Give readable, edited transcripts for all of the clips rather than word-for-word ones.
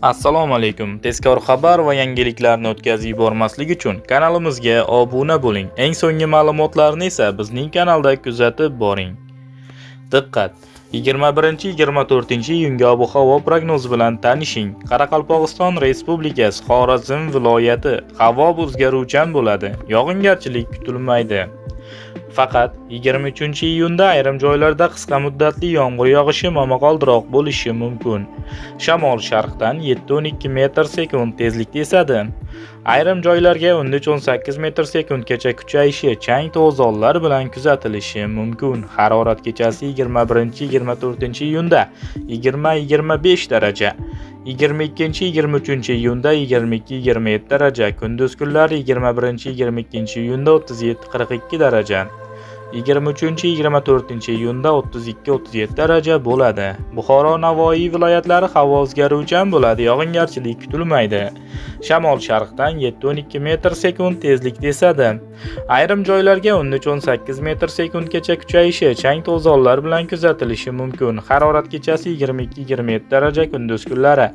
Assalomu alaykum. Tezkor xabar va yangiliklarni o'tkazib yubormaslik uchun kanalimizga obuna bo'ling. Eng so'nggi ma'lumotlarni esa bizning kanalda kuzatib boring. Diqqat! 21-24-iyunga ob-havo prognozi bilan tanishing. Qoraqalpog'iston Respublikasi, Xorazm viloyati havo o'zgaruvchan bo'ladi. Yog'ingarchilik kutilmaydi. Faqat 23-iyunda ayrim joylarda qisqa muddatli yomg'ir yog'ishi, momaqaldiroq bo'lishi mumkin. Shamol sharqdan 7-12 metr sekund tezlikda esadi. Ayrim joylarga 13-18 metr sekundgacha kuchayishi, chang to'zonlar bilan kuzatilishi mumkin. Harorat kechasi 21-24-iyunda 20-25 daraja, 22-23-iyunda 22-27 daraja, kunduz kunlari 21-22-iyunda 37-42 daraja, 23-24-iyunda 32-37 daraja bo'ladi. Buxoro, Navoiy viloyatlari havo o'zgaruvchan bo'ladi, yog'ingarchilik kutilmaydi. Shamol sharqdan 7-12 metr sekund tezlikda esadi. Ayrim joylarga 13-18 metr sekundgacha kuchayishi, chang to'zonlar bilan kuzatilishi mumkin. Harorat kechasi 22-27 daraja, kunduz kunlari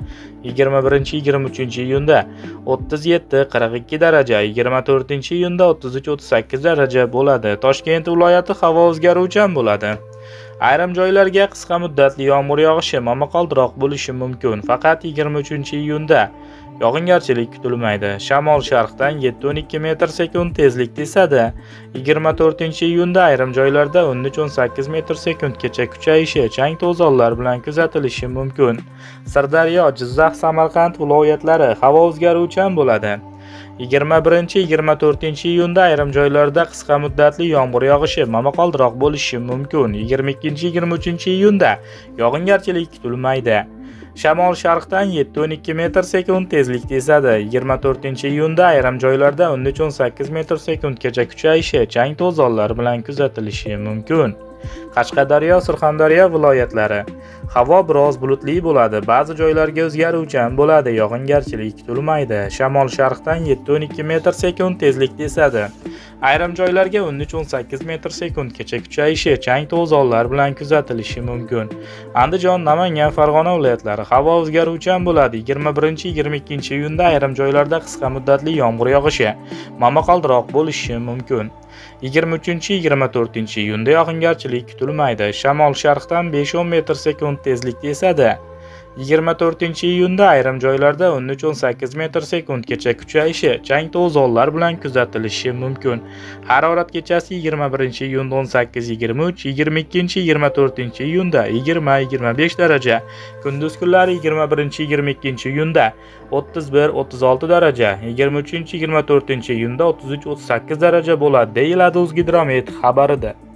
21-23-iyunda 37-42 daraja, 24-iyunda 33-38 daraja bo'ladi. Toshkent viloyati havo o'zgaruvchan bo'ladi. Ayrim joylarga qisqa muddatli yomg'ir yog'ishi, momaqaldiroq bo'lishi mumkin. Faqat 23-iyunda yog'ingarchilik kutilmaydi. Shamol sharqdan 7-12 metr sekund tezlikda esadi. 24-iyunda ayrim joylarda 13-18 metr sekundgacha kuchayishi, chang to'zonlar bilan kuzatilishi mumkin. Sirdaryo, Jizzax, Samarqand viloyatlari havo o'zgaruvchan bo'ladi. 21-24-iyunda ayrim joylarda qisqa muddatli yomg'ir yog'ishi, momaqaldiroq bo'lishi mumkin. 22-23-iyunda yog'ingarchilik kutilmaydi. Shamol sharqdan 7-12 metr sekund tezlikda esadi. 24-iyunda ayrim joylarda 13-18 metr sekundgacha kuchayishi, chang to'zonlar bilan kuzatilishi mumkin. Qashqadaryo, Surxondaryo viloyatlari havo biroz bulutli bo'ladi. Ba'zi joylarga o'zgaruvchan bo'ladi, yog'ingarchilik kutilmaydi. Shamol sharqdan 7-12 metr sekund tezlikda esadi. Ayrim joylarga 13-18 metr sekundgacha kuchayishi, chang to'zonlar bilan kuzatilishi mumkin. Andijon, Namangan, Farg'ona viloyatlari havo o'zgaruvchan bo'ladi. 21-22-iyunda ayrim joylarda qisqa muddatli yomg'ir yog'ishi, momaqaldiroq bo'lishi mumkin. 23-24-iyunda yog'ingarchilik kutilmaydi. Shamol sharqdan 5-10 metr sekund tezlikda esadi. 24-iyunda ayrim joylarda 13-18 metr sekundgacha kuchayishi, chang to'zonlar bilan kuzatilishi mumkin. Harorat kechasi 21-iyunda 18-23, 22-24-iyunda 20-25 daraja, kunduz kunlari 21-22-iyunda 31-36 daraja, 23-24-iyunda 33-38 daraja bo'ladi, deyiladi O'zgidromet xabarida.